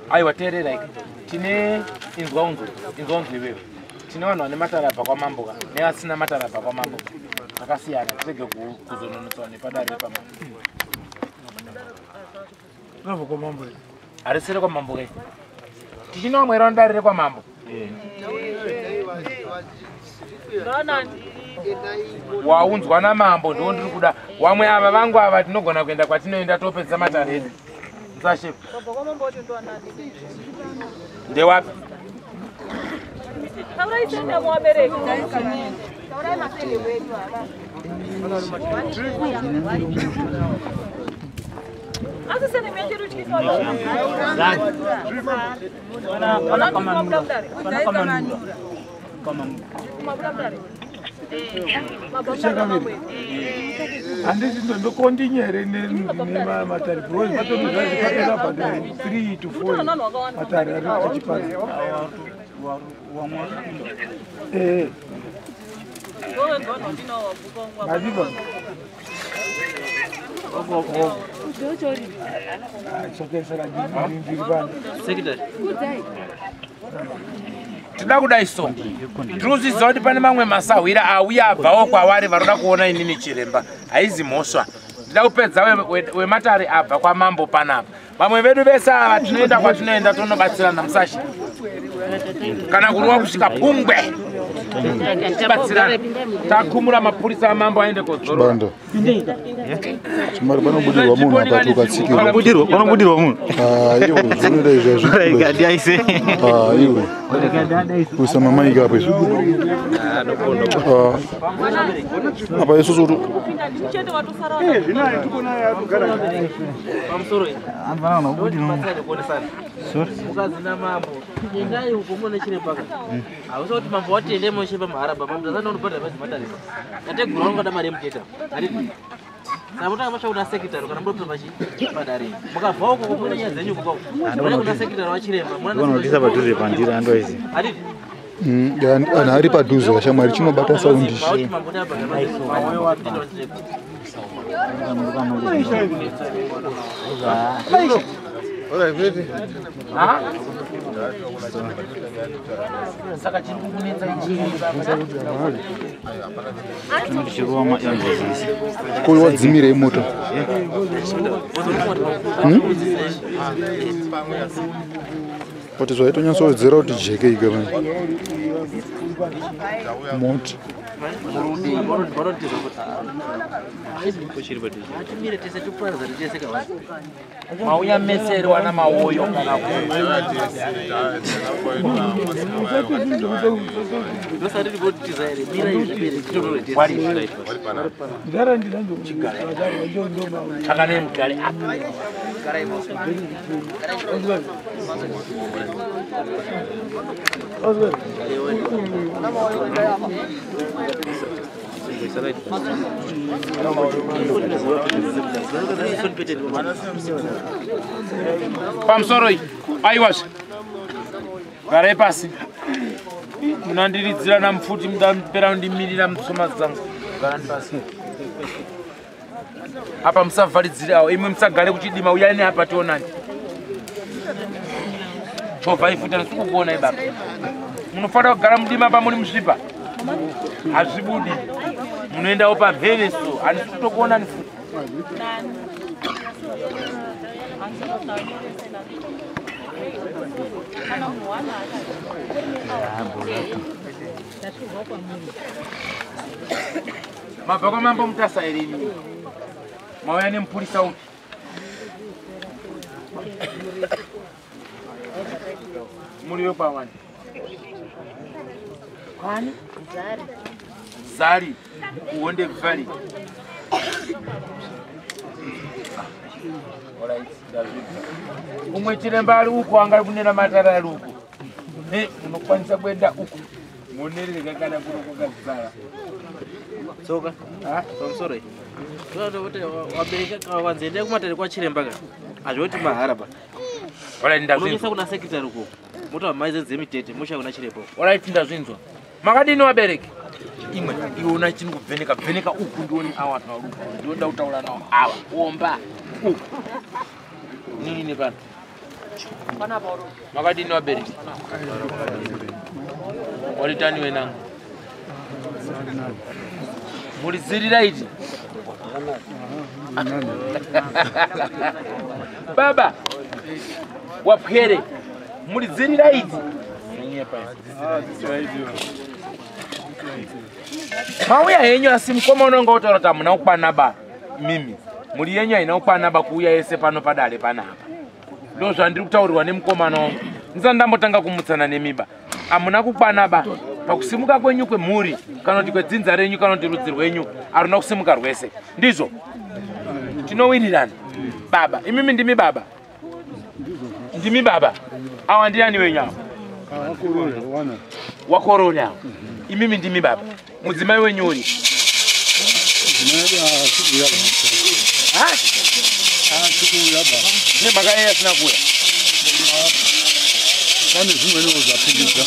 Aiwa teererai, tine inzwa unzwe, inzwa unzwe iwewe. Tine vanhu vane matare abva kwamambo ka nevasina matare abva kwamambo akasiyana, tirege kuzononotswa nepadare repamambo. Rabva kwamambo. Harisiri kwamambo kai. Tichine vamwe here vanodare rekwamambo? Waunzwa namambo ndiwo ndiri kuda. Wamwe ava vangu ava tinogona kuenda kwatinoenda topedza matare edu. Musashepa. Ndewapi? Handisi ndokondinyere nematare because patonozvazvipatara 3 to 4 matare ari achipara. Maziva. Tinoda kudai so tiri kuti pane mamwe masahwira auya abvawo kwavari varoda kuona inini chiremba, haizi mhosva. Ndida kupedza wematare abva kwamambo panapa. Vamwe vedu vese ava tinoenda kwatinoenda tonobatsirana musashi kana kuruwa kusvika pungwe tibatsirana. Takumura mapurisa amambo aende kozorora. Chimari panobudirwa munhu akati ukatsikirwa. Panobudirwa munhu. Ah, iwe zvinoda izvozvo. Ah, iwe. Kuisa mamaiki apo izvo. Ah. Apa isusu tu. Pamusoro. Mukazina mambo. Endai uko mune chiremba. Hausa kuti mambo watende moshe pamaharaba. Mambo ndazana unobhadhara pazi matare. Tategura unongada mari yemuteta. Handiti? Saka mutanga masva kuna secretary kana mudopinda pachi padare. Mukabva uko mune nyaya dzenyu uko. Mune kuna secretary wachiremba. Ndinoona padhuze pandiri andoizi. Handiti? Anhu ari padhuze kashamwari chinobata saundi. Mambo ndabhadhara pazi. Saka chiri kukunetsa ichii? Ko wadzimirei mota? Kuti zvaitonyatsodzera kuti jeke ika mota. Mauya mese ere wana mawoyo kana Takane mugare apa. Pamusoro iyi aiwazve garai pasi munandiridzira namupfuti mudapera kundimirira mutsoma dzangu. Garani pasi apa, musavharidzire awo imwe, musagare kuchidima. Uyai neapa tionani. Chovhai futi, handisi kukuonai baba. Munofanira kugara mudima pamuri musvipa, hazvibudi. Munoendawo pamhene so, handisi kutokuonani futi. Mabva kwamambo Mutasa here imi? Mauya nemupurisa upi? Muri wekwawani? Kwani? Zari kuHonde Valley. Alright, ndazvibva. Umwe chiremba ari uko anga ari kunena matare ari uko. Munokwanisa kuenda uko muonerereka kana kuno kwakazara. Tsoka. Pamusoro iyi. Wabereka wanzi kumatare kwachiremba ka. Hazvoti mahara ba. Alright, ndazvinzwa. Unoisa kuna secretary uko. Motova maize dzemitete mosha kuna chiremba. Alright, ndazvinzwa. Makadini wabereki? Imwe iwe una chini kubveneka bveneka uku ndione awa vanhu vari uku ndinoda kutaura navo awa omba. Nini pano? Makadini vabereki? Waritani wenangu? Muritsirira iti? Baba wapwere muridzirira idzi. Mauya henyu asi mukoma unonga utaura kuti hamuna kukwana ba mimi. Mhuri yenyu haina kukwana ba kuuya yese pano padare panapa. Ndo zvandiri kutaurirwa nemukomana wangu. Ndisati ndambotanga kumutsana nemiba. Hamuna kukwana ba pakusimuka kwenyu kwemhuri kana kuti kwedzinza renyu kana kuti rudzi rwenyu haruna kusimuka rwese. Ndizvo tinowirirana. Baba, imimi ndimi baba. Ndimi baba. Awa ndiani wenyu awa? Wakorore awa. Imimi ndimi baba. Mudzimai wenyu uri? Nemhaka yei asina kuuya? Pane zvimweniwo zvapindidza.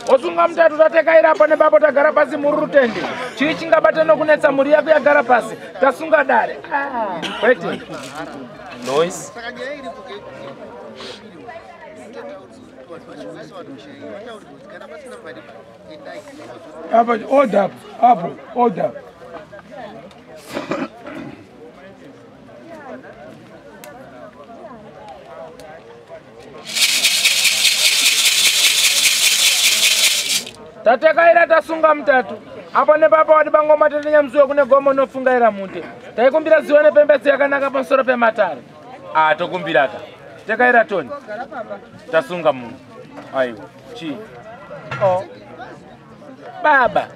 Osunga mutatu tatekaira apo nepapo tagara pasi muri rutende. Chii chingabata nokunetsa mhuri yako yagara pasi? Tasunga dare. Kwete. Noise. Apa order apo order. Tatekaira tasunga mutatu. Apo nepapo wati bangoma tete nyamusuwe kune gomo nofungaira mute. Taikumbira ziwa nepembedzo yakanaka pamusoro pematare. Ah, tokumbira ka. Tekaira toni. Tasunga munhu. Aiwa, chii? Oh. Baba.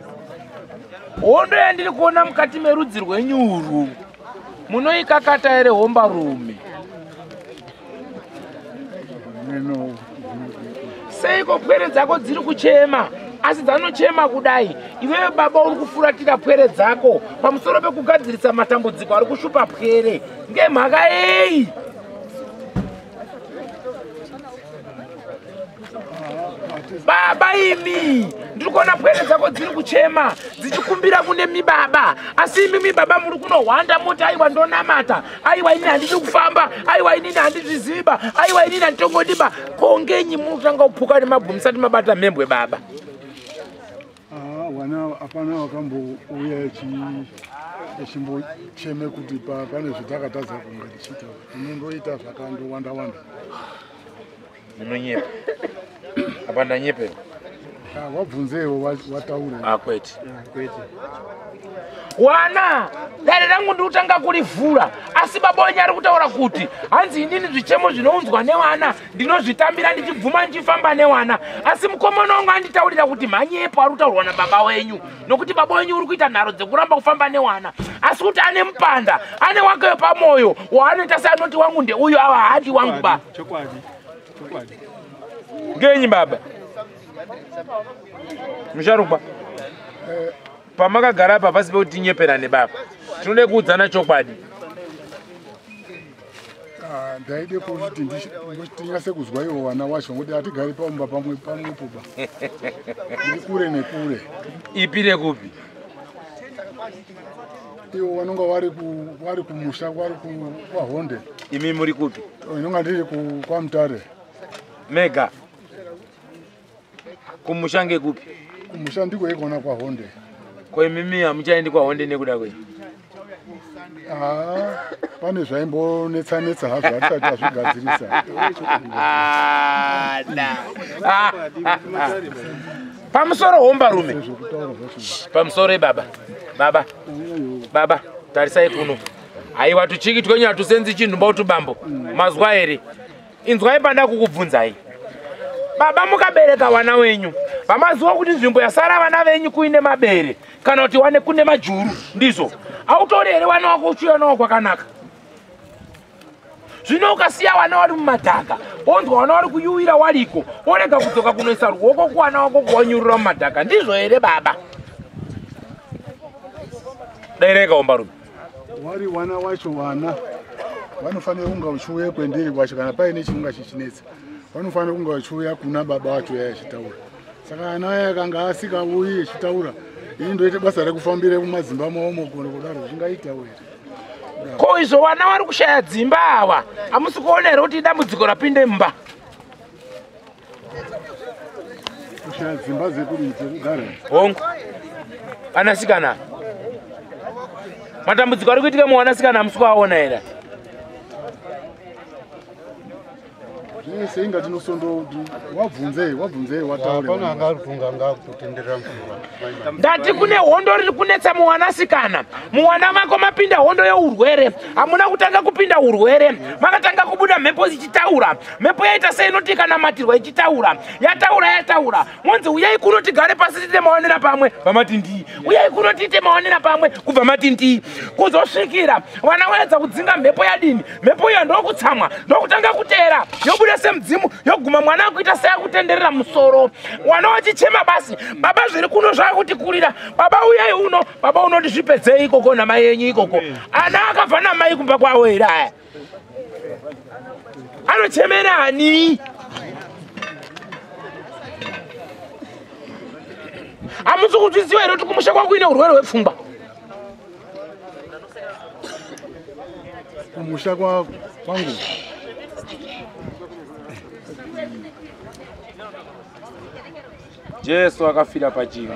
Hondo yandiri kuona mukati merudzi rwenyu urwu. Munoikakata here hombarume? Seiko pwere dzako dziri kuchema? Asi dzanochema kudai, iwewe baba uri kufuratira pwere dzako pamusoro pekugadzirisa matambudziko ari kushupa pwere. Ngemhaka yei? Baba imi, ndiri kuona pwere dzako dziri kuchema dzichikumbira kune mibaba, asi imi mibaba muri kunohwanda moti aiwa ndonamata, aiwa inini handidi kufamba, aiwa inini handizviziviba, aiwa inini handitongodiba. Kongenyi muri kutanga kuphuka nemabhu musati mabata mhembwe baba? Wana hapana wakambouya echimbocheme kuti pane zvatakatadza kunga tichiita. Tinondoita zvakandowanda wanda. Munonyepa. Apa ndanyeperwa. Wabvunzewo wataura. Ah, kwete. Wana, dare rangu ndiri kutanga kurivhura, asi baba wenyu ari kutaura kuti hanzi inini zvichemo zvinounzwa newana ndinozvitambira ndichibvuma ndichifamba newana, asi mukomana wangu anditaurira kuti manyepo ari kutaurwa nababa wenyu, nokuti baba wenyu uri kuita nharo dzekuramba kufamba newana, asi kuti ane mupanda, ane wake wepamwoyo waanoita seanoti wangu ndeuyu, ava haadi wangu ba. Chokwadi. Chokwadi. Ngenyi baba? Musharukwa. Pamakagara apa pasi pekuti tinyeperane baba. Tinoda kuudzana chokwadi. Ndaide kuti tinyase kuzwa iwo vana wacho ngokuti hatigari pamumba pamwepo ba. Ndiri kure nekure. Ipi nekupi? Iwo vanonga vari kumusha vari kwaHonde. Imi muri kupi? Inonga ndiri kwaMutare. Mega. Kumusha ngekupi? Kumusha ndiko ikona kwaHonde. Ko imimi hamuchaendi kwaHonde nekuda kwei? Pane zvaimbonetsa-netsa hazvo hatisati tazvigadzirisa. Pamusoro hombarume. Pamusoro baba. Baba. Baba, tarisai kuno. Aiwa tuchiki twenyu hatusenzi chinhu bautu bambo. Mazwa here? Inzwai panda kukubvunzai. Baba mukabereka vana wenyu, vamaziva kuti nzvimbo yasara vana venyu kuine mabere kana kuti wane kune majuru, ndizvo. Hautori here vana wako uchiuya nawo kwakanaka? Zvino ukasiya vana vari mumadhaka, onzwa vana vari kuyuwira wariko, orega kudzoka kunoisa ruoko kuvana wako kuwanyurura mumadhaka, ndizvo here baba? Daireka hombarume. Wari wana wacho wana vanofanira kunga uchiuya kwendiri kwacho kana paine chinonga chichinetsa. Vanofanira kunga vachiuya kuna baba vacho yaya achitaura. Saka ana aya akanga asikauyi achitaura, Ini ndoite basa rekufambira kumadzimba maomo kuno kudaro zvingaitawo here? Ko izvo vana vari kushaya dzimba ava hamusi kuona here kuti dambudziko rapinde mumba? Kushaya dzimba dzekugara. Hongu. Anasikana. Matambudziko ari kuitika muwanasikana hamusi kuaona here? Zvese inga tinosondo wabvunzei wataure. Hapana angafunga ngakutenderera mvura. Ndati kune hondo riri kunetsa muwanasikana. Muwana mako mapinda hondo yeurwere. Hamuna kutanga kupinda urwere. Makatanga kubuda mhepo ichitaura. Mhepo yaita sei inoti ikanamatirwa ichitaura. Yataura. Monzi uyai kuno tigare pasi tiite maonera pamwe. Vamati ndii. Uyai kuno tiite maonera pamwe kubva mati ndii. Kuzosvikira vana vaedza kudzinga mhepo yadini. Mhepo iyo ndokutsamwa, ndokutanga kuteera. Yobuda semudzimu, yoguma mwana akuita seakutenderera musoro. Mwana wachichema basi. Baba zviri kuno zvakutikurira. Baba uyai uno, baba unoti zvipedzei ikoko namai yenyu ikoko. Ana akabva namai kumba kwavo here aya? Anochemera ani? Hamusi kuzviziva here kuti kumusha kwangu ine urwere hwepfungwa? Kumusha kwangu Jesu akafira pachingwa.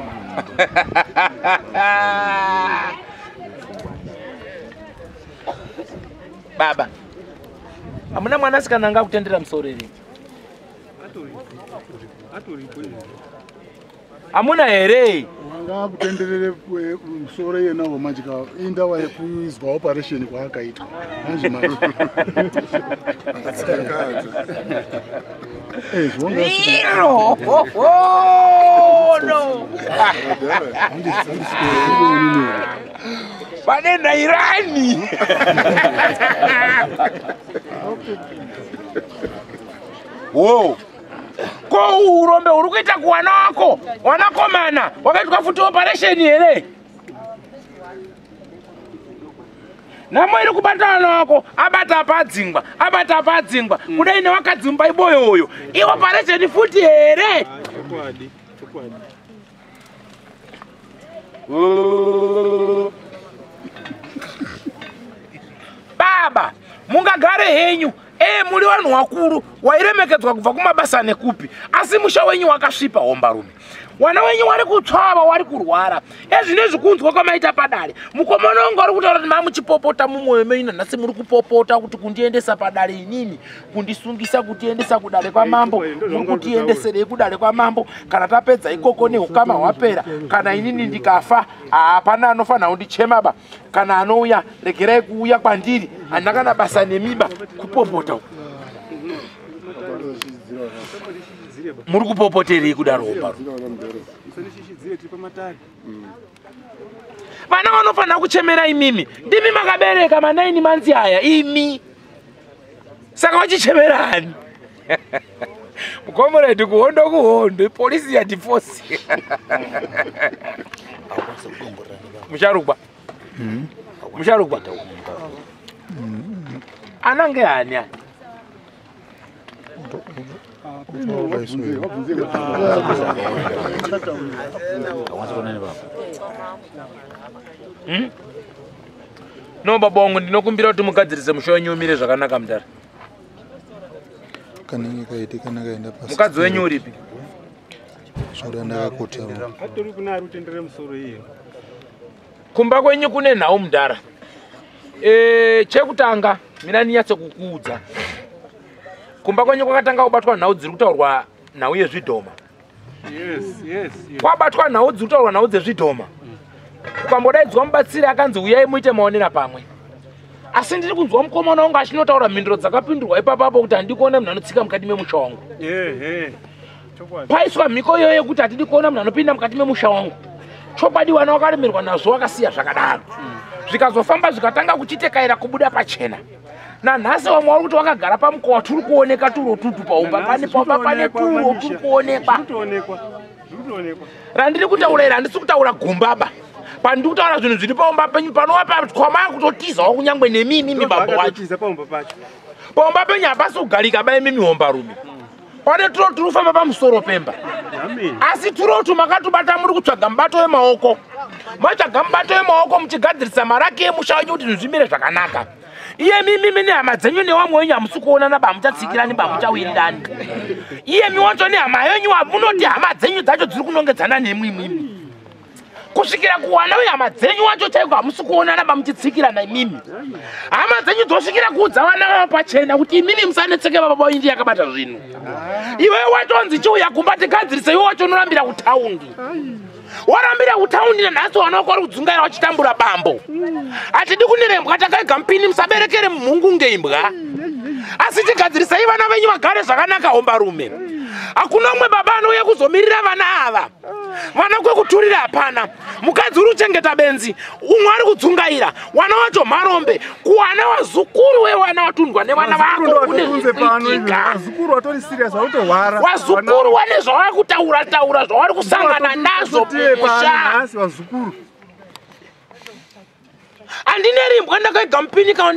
Baba, hamuna mwanasikana anga kutendera musoro here? Hamuna here? Wanga kutenderere musoro yenawo manje ka indawa yekuizwa operation kwaakaitwa. Manje manje. Iro! Oh, no! Pane nairani! Wow! Ko urombe uri kuita kuwana wako wanakomana wakaitwa futi operation here? Nhamo iri kubata vana wako abata padzingwa abata padzingwa kudai newakadzimba iboyoyo ioperation futi here? Baba mungagare henyu muri vanhu vakuru wairemekedzwa kubva kumabasa nekupi asi musha wenyu wakasvipa hombarume. Wana wenyu wari kutsvava wari kurwara. Ezvinezvi kunzwa kwamaita padare. Mukomana wangu ari kutaura kuti mamuchipopota mumwoyo menyu nanhasi muri kupopota kuti kundiendesa padare inini, kundisungisa kutiendesa kudare kwamambo, muri kutiendeserei kudare kwamambo. Kana tapedza ikoko neukama hwapera, kana inini ndikafa hapana anofanira kundichema ba. Kana anouya regerai kuuya kwandiri, handina kana basa nemiba. Kupopota uku. Muri kupopoterei kudaro hombarume? Vana vanofanira kuchemera imimi. Ndimi makabereka manaini manzi aya imi. Saka vachichemerani? Mukomuredi kuhondo kuhondo, polisi yadifosi. Musharukwa. Musharukwa. Anange ani ani? No baba wangu ndinokumbira kuti mugadzirise musha wenyu umire zvakanaka mudhara. Mukadzi wenyu uripi? Kumba kwenyu kune nhau mudhara. Chekutanga mina ndinyatse kukuudza. Kumba kwenyu kwakatanga kubatwa nhau dziri kutaurwa nhau yezvidhoma. Yes. Kwabatwa nhau dziri kutaurwa nhau dzezvidhoma. Ukambodaidzwa mubatsiri akanzi uyai muite maonera pamwe. Asi ndiri kunzwa mukomana wangu achinotaura mhinduro dzakapindurwa ipapapo kuti handidi kuona munhu anotsika mukati memusha wangu. Paiswa mhiko iyoyo yekuti hatidi kuona munhu anopinda mukati memusha wangu. Chokwadi wana wakaremerwa nazvo wakasiya zvakadaro. Zvikazofamba zvikatanga kuchitekaira kubuda pachena. Nanhasi vamwe vari kuti wakagara pamukowa turi kuoneka turo tutu paumba pane paumba pane turo turi kuonekwa. Randiri kutaura iri handisi kutaura gumbaba. Pandiri kutaura zvinhu zviri paumba penyu panova pakwama kutotizawo kunyangwe nemi imimi bambo wacho. Paumba penyu hapasi kugarika ba imimi hombarume. Pane turo tiri kufamba pamusoro pemba. Asi turotu makatubata muri kutsvaga mubato wemaoko. Matsvaga mubato wemaoko muchigadzirisa maraki emusha wenyu kuti zvinhu zvimire zvakanaka. Iye mimi nehama dzenyu newamwe wenyu hamusi kuonana ba, muchatsikirani ba, muchawirirani. Iye mi wacho nehama yenyu munoti hama dzenyu dzacho dziri kunongedzana nemwi imimi. Kusvikira kuwana uye hama dzenyu wacho chaiko hamusi kuonana ba, muchitsikirana imimi. Hama dzenyu dzosvikira kuudza vana vavo pachena kuti imimi musanetseke baba wenyu ndiye akabata zvinhu. Iwe watonzi chiuya kumba tigadzirise, iwe wacho unorambira kutaundi. Warambira kutaundi nanhasi wana wako vari kudzungaira vachitambura bambo. Hatidi kunerembwa takaiga mupini, musaberekere mhungu ngeimbwa. Asi tigadzirisai vana venyu vagare zvakanaka hombarume. Hakuna umwe baba anouya kuzomirira vana ava. Vana kwekuturira hapana. Mukadzi uri kuchengeta benzi, umwe ari kudzungaira, wana wacho marombe, kuwana wazukuru wewana watundwa nevana vako kune zvikuitika. Vazukuru vatori serious, vakutohwara. Wazukuru wane zvavari kutaura taura zvavari kusangana nazvo mumusha. Nhasi vazukuru. Handine rimbwa ndakaiga mupini kana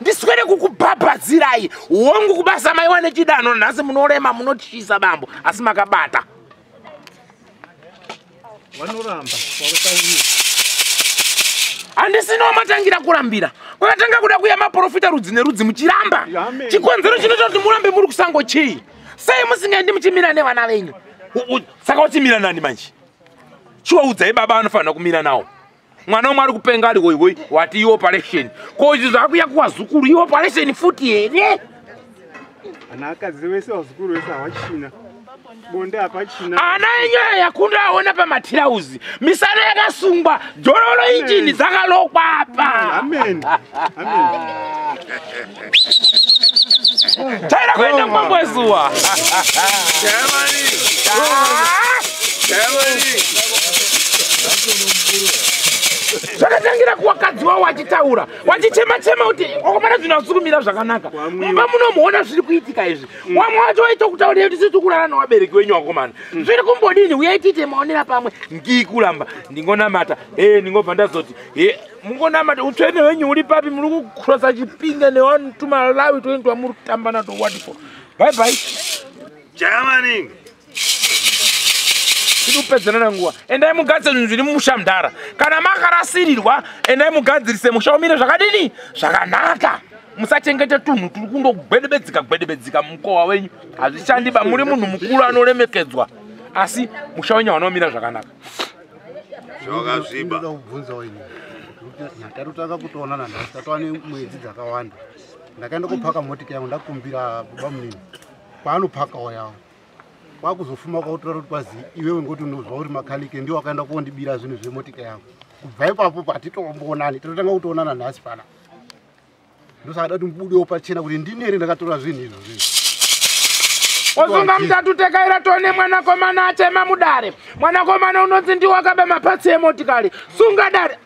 ndiswere kukubhabhadzirai. Hongu kubasa maiwa nechidano nhasi munorema munotyisa bambo asi makabata. Vanoramba vakataurira. Handisinawo matangira kurambira. Kwakatanga kuda kuya maprofita rudzi nerudzi muchiramba. Chikonzero chinoita kuti murambe muri kusango chii? Sei musingaendi muchimira nevana venyu? Saka uchimira nani manje? Chiwaudzai baba anofanira kumira nawo. Mwana umwe ari kupenga ari hoi wati ioperation. Ko izvi zvakuya kuwazukuru ioperation futi here? Ana akadzi vese vazukuru vese havachina. Bonde hapachina. Ana enyu aya yakunda aona pamatirauzi. Misana yakasungwa, jororo injini dzakalokwa apa. Amen. Amen. Taira kuenda kumambo ezuva. Zvakatangira kuwakadzi wavo wachitaura, wachichema-chema kuti wakomana zvinhu hazvisi kumira zvakanaka. Mumba munomuona zviri kuitika izvi. Wamwe wacho waitokutaurira kuti tisi kurara nevabereki wenyu wakomana. Zviri kumbodini uyai tiite maonera pamwe. Ngikuramba ndingonamata. Ndingobva ndazoti mungonamata utsvene hwenyu uri papi muri kukrosa chipinge nevanhu tumalawi toendwa muri kutamba nato what for. Bye bye. Germany. Tiri kupedzerana nguva. Endai mugadzire zvinhu zviri mumusha mudhara. Kana makarasirirwa, endai mugadzirise musha umire zvakadini? Zvakanaka. Musachengete tunhu turi kundogwedebedzika gwedebedzika mukowa wenyu. Hazvishandi ba, muri munhu mukuru anoremekedzwa. Asi musha wenyu haunomira zvakanaka. Zvakasviba. Ndinoda kubvunzawo ini. Ndatotanga kutoonana nhasi, tatova nemwedzi dzakawanda. Ndakaenda kopaka motika yangu ndakumbira baba munini. Kwaanopakawo yawo. Kwakuzofuma kwakutora kuti kwazi iwewe ngoti unozwa uri makanike ndiwo akaenda kondibira zvinhu zvemotika yangu. Kubva ipapo patitombonani, tinotanga kutoonana nhasi pana. Ndosaka da kuti mubudewo pachena kuti ndini here ndakatora zvinhu izvo zvinhu. Osunga mutatu tekaira tone mwanakomana achema mudare. Mwanakomana unonzi ndiwo akaba mapatsi emotikari. Sunga dare.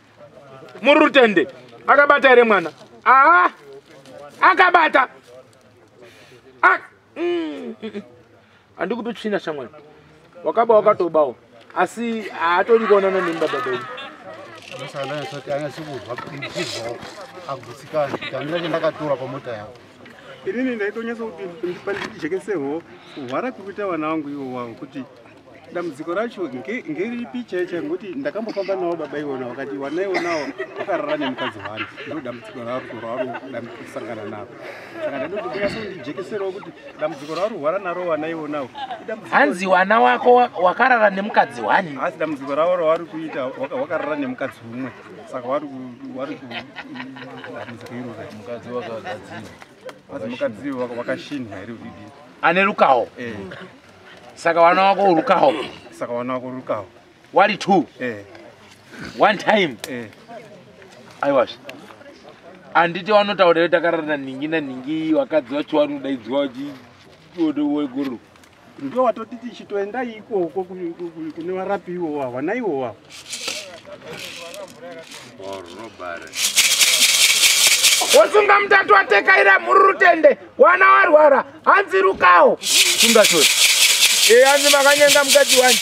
Muri rutende. Akabata here mwana? Aha. Akabata. Handikupi tsvina shamwari. Wakaba wakatobawo. Asi haatori kuonana nemi baba venyu. Ndosaka ndanyatsa anyatsi kuzwa ndizwawo agutsikana kuti handina chandakatora pamota yavo. Inini ndaitonyatsa kuti ndijekesewo kuhwara kuri kuita vana vangu ivo wavo kuti dambudziko racho ngeripi chaicho ngokuti ndakambofamba navo baba iwona vakati wana iwonawo vakarara nemukadzi wani ndo dambudziko rauri kusangana naro. Saka ndadoti kunyatsa kundijekeserewo kuti dambudziko rauri kuhwara naro wana iwonawo Hanzi wana wako wakarara nemukadzi wani. Asi dambudziko ravo ravari kuita wakarara nemukadzi umwe. Saka vari dambudziko iroro. Mukadzi wakagadziwa. Asi mukadzi wakashinha here kuti Ane rukaho. Saka wana wako rukaho. Saka wana wako rukaho. Wari 2. One time. Aiwa. Anditi wanotaura kuti takarara ningi na ningi wakadzi wacho wanodaidzwa wachiodoweguru. Ndio watoti tichitoenda ikoko kune varapi iwo wavo, vana iwo wavo. Wosunga mutatu atekaira muri rutende, wana warwara, hanzi rukaho. Sunga shoti. Hanzi makanyenga mukadzi wani.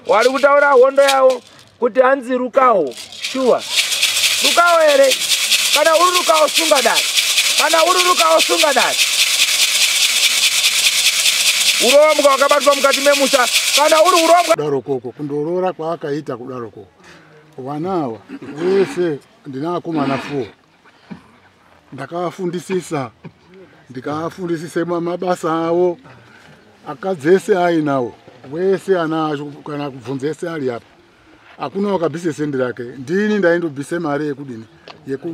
Wari kutaura hondo yavo kuti hanzi rukaho. Shuwa. Rukaho here? Kana uri rukaho sunga dare. Kana uri rukawo sunga dare. Urombwa wakabatwa mukati memusha. Kana uri urombwa kudaro koko kundoroora kwaakaita kudaro koko. Vana ava vese ndina akomana 4. Ndakavafundisisa, ndikavafundisisa mabasa avo, akadzi ese ainawo wese ana acho kana kubvunza ese ari apa hakuna wakabvise sendi rake. Ndini ndaindobvise mari yekudini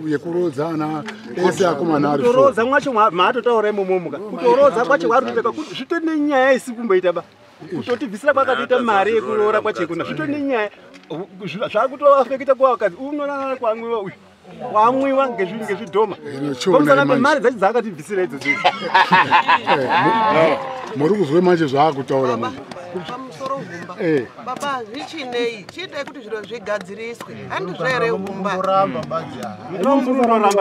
yekuroodza ana ese akomana ari 4. Kutorodza mwacho maatotaura imomo muka. Kutorodza kwacho kwari kutoita kuti zvitori nenyaya isi kumboita ba. Kutotibvisira kwakatoita mari yekuroora kwacho kuna zvitori nenyaya zvakutoafekita kwa vakadzi unoona kwamwiwa uyu. Wamwiwa ngezvidhoma. Pamusana pemari dzacho dzaakatibvisira idzodzo. Muri kuzwe manje zvaakutaura manje. Pamusoro humba. Baba zvichinei chiitai kuti zviro zvigadziriswe. Handizvo here humba? Muramba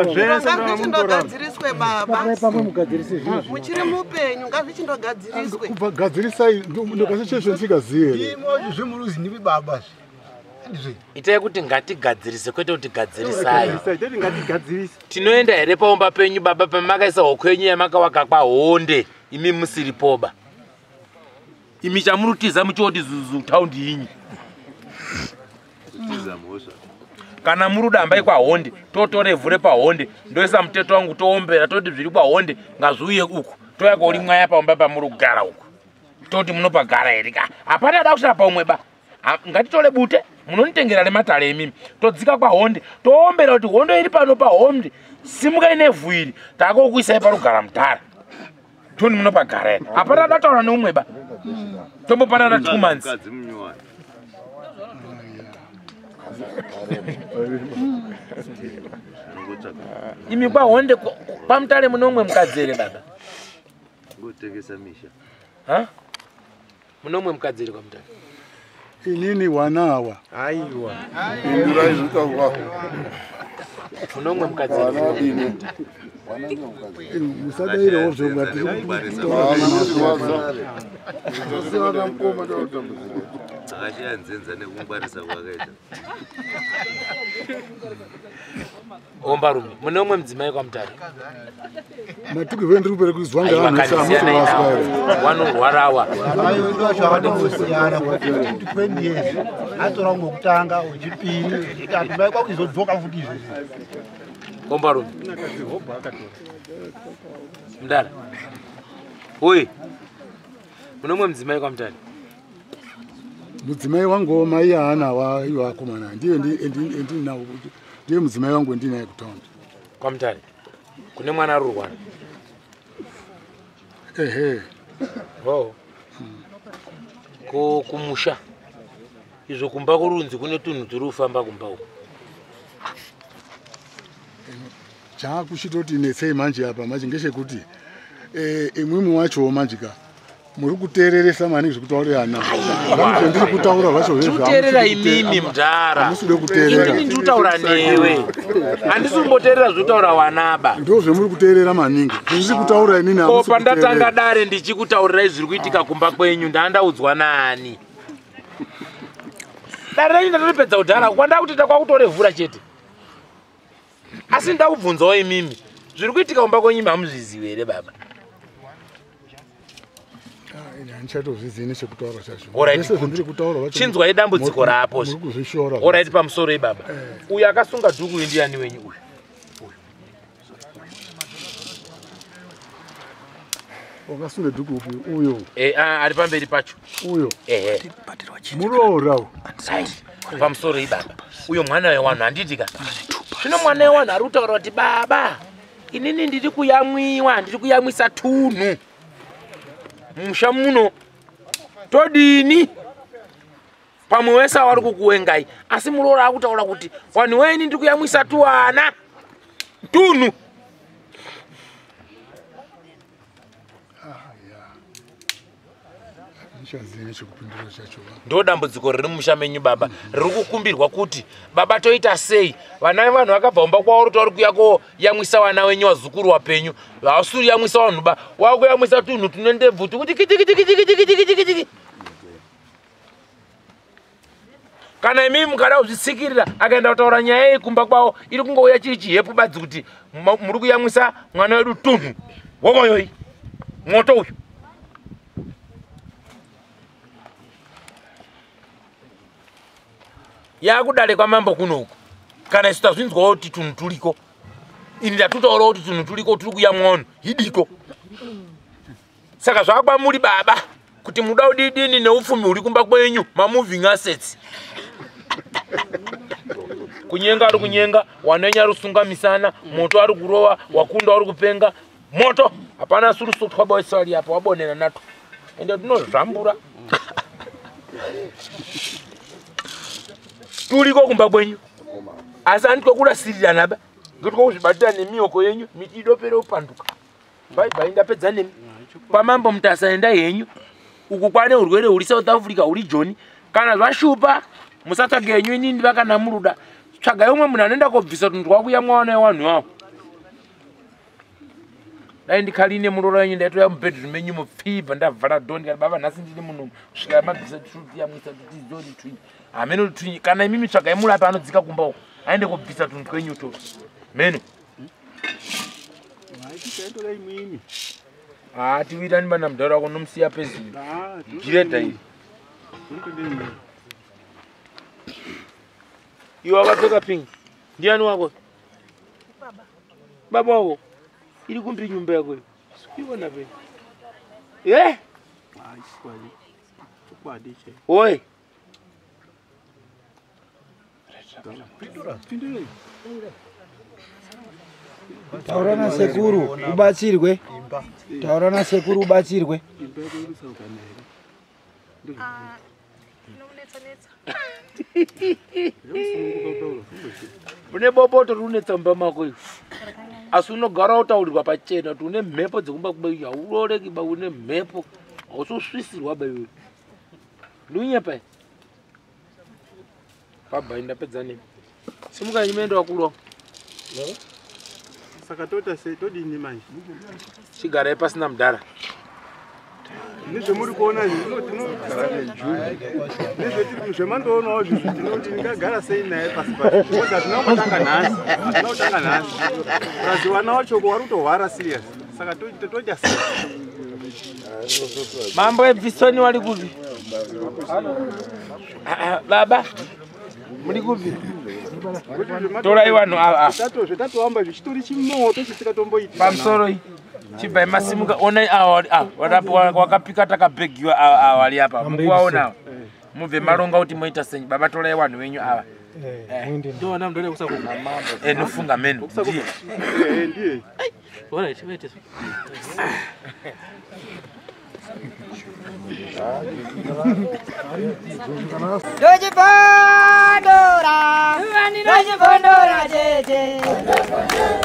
zvese. Ngazvichindogadziriswe baba. Muchiri mupenyu ngazvichindogadziriswe. Kubva gadzirisai ndokase ndisikaziye here. Zvemuruzi ndimi baba. Itai kuti ngatigadzirise kwete kuti gadzirisai. Tinoenda here paumba penyu baba pamakaisa hoko yenyu yamakawaka kwahonde imi musiri poba. Imi chamurutiza muchioti zuzu taundi inyi. Kana muruda hambai kwahonde totore vhu repahonde ndoisa muteto wangu toombera toti zviri kwahonde ngazviuye uku touya korimwaya paumba pamuri kugara uku. Toti munopagara here ka? Hapana da kusvika paumwe ba. Ngatitore bute munonitengera nematare emimi todzika kwahonde toombera kuti hondo iri pano pahonde simukai nevhu iri takokuisai parugara mudhara toni munopagara here? Hapana dataura neumwe ba. Tombopanana 2 months. Imi kwahonde pamutare munomwe mukadzi here baba? Ngotengesa misha. Ha? Munomwe mukadzi here kwamutare? Inini wana awa. Aiwa. Indurai zvitaurwa. Munomwe mukadzi here? Musadairewo zvongati mukoma ndakutambudzika. Akashaya nzenza nekungwarisa kwakaita. Ombarume, mune umwe mudzimai kwamutare? Matukirwe ndiri kupere kuzwa ngevanhu vese hamusi vaswa here. Vanorwarawa. Ayo kuti 20 years atora ngokutanga wechipiri ati kwakuzodzoka futi izvozvi. Ombarume. Mudara. Oi. Mune umwe mudzimai kwamutare? Mudzimai wangu mai haana iwo akomana ndiye ndinawo ndiye mudzimai wangu ndinaye kutaundi. Kwamutare. Kune mwana ari kurwara. Ehe. Oh. Ko kumusha. Izvo kumba kurunzi kune tunhu turi kufamba kumba uko. Chakuchitoti netsei manje apa manje ngechekuti imwimwi wacho manje ka muri kuteereresa maningi zvekutaurira ana. Zvandiri kutaura zvacho zvezvo. Tikuteerera imimi mudhara. Hamuside kuteerera. Inini ndiri kutaura newe. Handisi kumboteerera zvekutaura wanaba. Ndizvo zvemuri kuteerera maningi. Zvandiri kutaura inini hamusi Ko pandatanga kuteerera. dare ndichikutaurirai zviri kuitika kumba kwenyu ndandaudzwa nani? Dare renyu ndatoripedza kudhara kwanda kutoita kwakutorevhura chete. Asi ndakubvunzawo imimi. Zviri kuitika kumba kwenyu hamuzvizivi here baba? Handichatozvizivi nechekutaura chacho. Alright, Zvese zvandiri kutaura vacho. Chinzwai dambudziko rapo. Muri kuzvishora. Alright, pamusoro ibaba. Uyu akasunga dhuku uyu ndiani wenyu uyu? Wakasunga dhuku upi uyo. Ari pamberi pacho. Uyo. Ehe. Muroora uyu. Pamusoro ibaba. Uyo mwana wewanhu handiti ka? Zvino mwana wewanhu ari kutaura kuti baba, inini ndiri kuyamwiwa, ndiri kuyamwisa tunhu. Musha muno todini? Pamwe wese wari kukuwengai asi muroora akutaura kuti vanhu wenyu ndiri kuyamwisa tuwana tunhu. Ndo dambudziko riri mumusha menyu baba, riri kukumbirwa kuti baba toita sei? Vana vevanhu vakabva kumba kwavo uri kuya koyamwisa vana wenyu vazukuru wapenyu, havasiri yamwisa vanhu ba, wakuyamwisa tunhu tune ndebvu tukuti kiti kiti kiti kiti kiti kiti kiti. Kana imimi mukada kuzvitsikirira akaenda kutaura nyaya iyi kumba kwavo iri kungouya chiri chihepu badzi kuti muri kuyamwisa mwana wedu tunhu wokoyoi mwoto uyu. Yakudare kwamambo kuno uku kana isu tazvinzwawo kuti tunhu turiko, ini ndatutaurawo kuti tunhu turiko turi kuyamwa vanhu hidiko. Saka zvakwamuri baba kuti muda kudidini neupfumi huri kumba kwenyu, mamoving assets. Kunyenga ari kunyenga, wanenya ari kusunga misana, moto ari kurova, wakunda ari kupenga moto. Hapana suruso twabawesali apa wabonera nato ende tinozvambura turiko kumba kwenyu, asi handitwa kurasirirana ba ngekuti kwakuzvibatira nemioko yenyu miti idopere kupanduka. Bye bye, ndapedza nemi. Kwamambo Mutasa endai henyu uku kwane urwere huri South Africa huri Joni. Kana zvashupa musatsvage henyu inini vakana muruda, tsvagai umwe munhu anoenda kobvisa tunhu twakuyamwa vana vevanhu ivavo. Dai ndikaline muroora wenyu ndaitoya mubedroom menyu mupfibva ndavhara dhoo ndikati baba nhasi ndiri munomu kusvika mabvisa tutiyamwisa tutizoti twinyi hameno twinyi. Kana imimi tsvagai murapi anodzika kumba uko aende kobvisa tunhu twenyu to meno. Ah, tiwirani bana mudhara wako nomusiya pezino jiredha iri. Iwe wakapfeka pingi ndiani wako? Baba wako. Iri kumbi nyumba yako iyo sikuiona pe. Oi taura nasekuru ubatsirwe. Taura nasekuru ubatsirwe. Une bopoto rinonetsa mumba mako iwe, asi unogara utaurirwa pachena kuti une mhepo dzekumba kwenyu hauroreki ba, une mhepo hausosvisirwa ba iwe. Ndinyepa baba, ndapedza nemi. Simukai muende wakuru wangu. Saka toita sei, todini manje? Chigarai pasina mudhara. Nezvemuri kuona nezvemandoonawo zvinhu tinoti ndingagara sei naye pasi pasi because hazvina kutanga nhasi, hazvina kutanga nhasi. Plus vana vachoko vari kutohwara serious, saka toita sei? Mambo ebvisoni wari kupi? Baba muri kupi? Torai vanhu ava. Zvetatoamba zvichitori chimoto chisikatomboiti. Pamusoro iyi chibvai masimuka onai ava wakapika takabhegiwa ava vari apa mukuvaona ava mubve maronga kuti moita sei. Baba torai vanhu venyu ava. Ndoona mudhara wekusakufa. Nofunga meno ndiye. Ndiye. Alright, wait.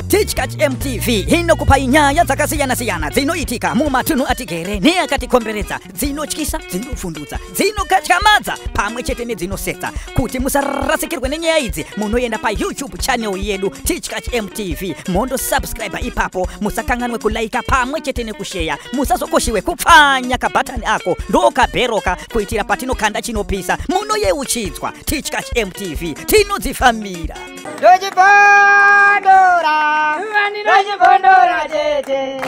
Tichkach MTV inokupa nyaya dzakasiyana-siyana dzinoitika mumatunhu atigere neakatikomberedza, dzinotyisa, dzinofundutsa, dzinokatyamadza pamwe chete nedzinosetsa. Kuti musarasikirwe nenyaya idzi, munoenda pa YouTube channel yedu Tichkach MTV, mondo subscribe ipapo, musakanganwe kulaika pamwe chete nekusheya, musazokoshiwe kupfanya kabhatani ako ndokabheroka kuitira patinokanda chinopisa munoyeuchidzwa. Tichkach MTV tinodzifambira. Ndochibondora, ndochibondora tete.